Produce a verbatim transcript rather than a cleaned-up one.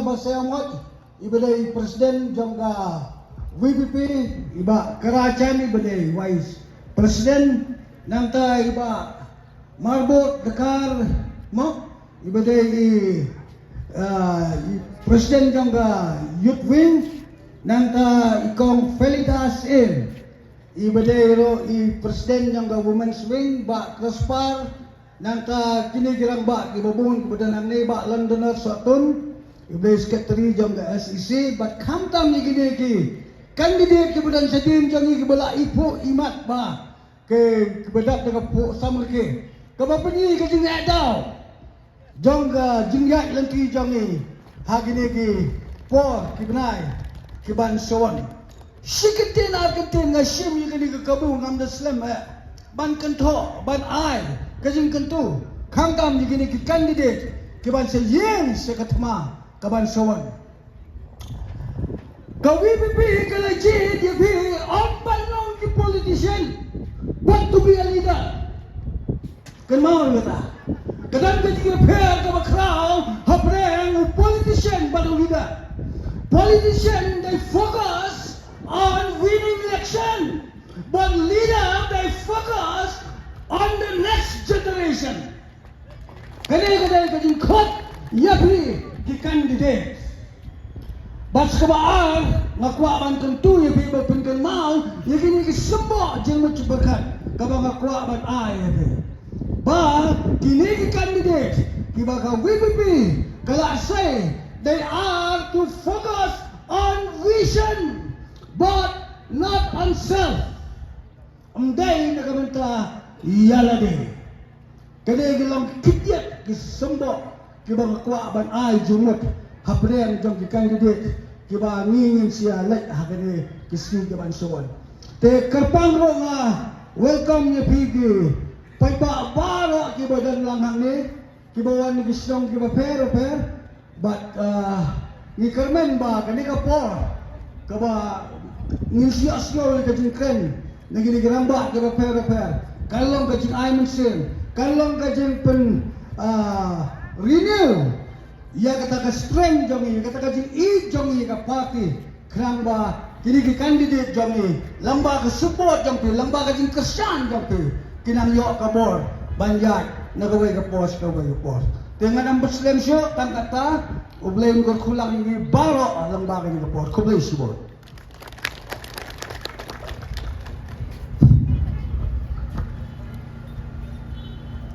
Basaïawmoit, i ba dei president jong ka VPP, i Bah Kara Chan, i ba dei vice president, nangta i Bah Marbot Dkhar mo, i ba dei i, ah, i president jong ka youth wing, nangta i Kong Felicitas Im, i ba dei ruh i president jong ka women's wing, Bah Crossbar, nangta kine ki rangbah ki ba bun ki ba don hangne, Bah Londoner Sohtun, i ba dei secretary jong ka SEC, bad khamtam ïa kine ki candidate ki ba don shadien jong ngi ki ba la ïaphuh ïamat ba ki, ki ba dap da ka phuh samrkhie ka ba pynïaid ka jingeh daw jong ka jingïaid lynti jong ngi ha kine ki por ki bnai ki ban sha wan. Shi kyntien ar kyntien nga shim ïa kane ka kabu, ngam da slem eh ban kynthoh, ban ai ka jingkyntu khamtam ïa kine ki candidate ki ban sa ïeng sha ka thma ka ban sha wan. Ka VPP ka la jied ïa phi ym ban long ki politician, but to be a leader. Kynmaw kata. Ka don ka jingïapher kaba khraw hapdeng u politician bad u leader. Politician, they focus on winning election, but leader, they focus on the next generation. Kane ka dei ka jingkhot ïa phi ki candidate. Bad sa kaba ar, nga kwah ban kyntu ïa phi ba pynkynmaw ïa kine ki symboh jingmut jingpyrkhat kaba nga kwah ban ai ïa phi. Ba kine ki candidate kiba ka VPP ka la sei, they are to focus on vision but not on self. Ym dei na ka bynta ïa lade. Kane ka long ki khyndiat ki symboh kiba nga kwah ban ai jingmut hapdeng jong ki candidate kiba ngi ngin sa ïa leit ha kane ka sngi ka ban sha wan. Te kyrpang ruh nga welcome ïa phi ki paidbah baroh kiba don lang hangne, kiba wan na ki shnong kiba pher pher. Bad, ah, ngi kyrmen ba kane ka por kaba ngin sa ïoh sngew ïa ka jingkren na kine ki rangbah kiba pher pher, kan long ka jingai mynsiem, kan long ka jingpyn, ah, renew ïa kata ka strength jong ngi, ïa kata ka jingïeit jong ngi ïa ka party. Khnang ba kine ki candidate jong ngi, lyngba ka support jong phi, lyngba ka jingkyrshan jong phi, kin nang ïoh ka bor ban ïaid na kawei ka por sha kawei ka por. Te ngan ym pynslem shuh, tang kata, U Blei un kyrkhu lang ïa ngi baroh lyngba kane ka por. Khublei shibun.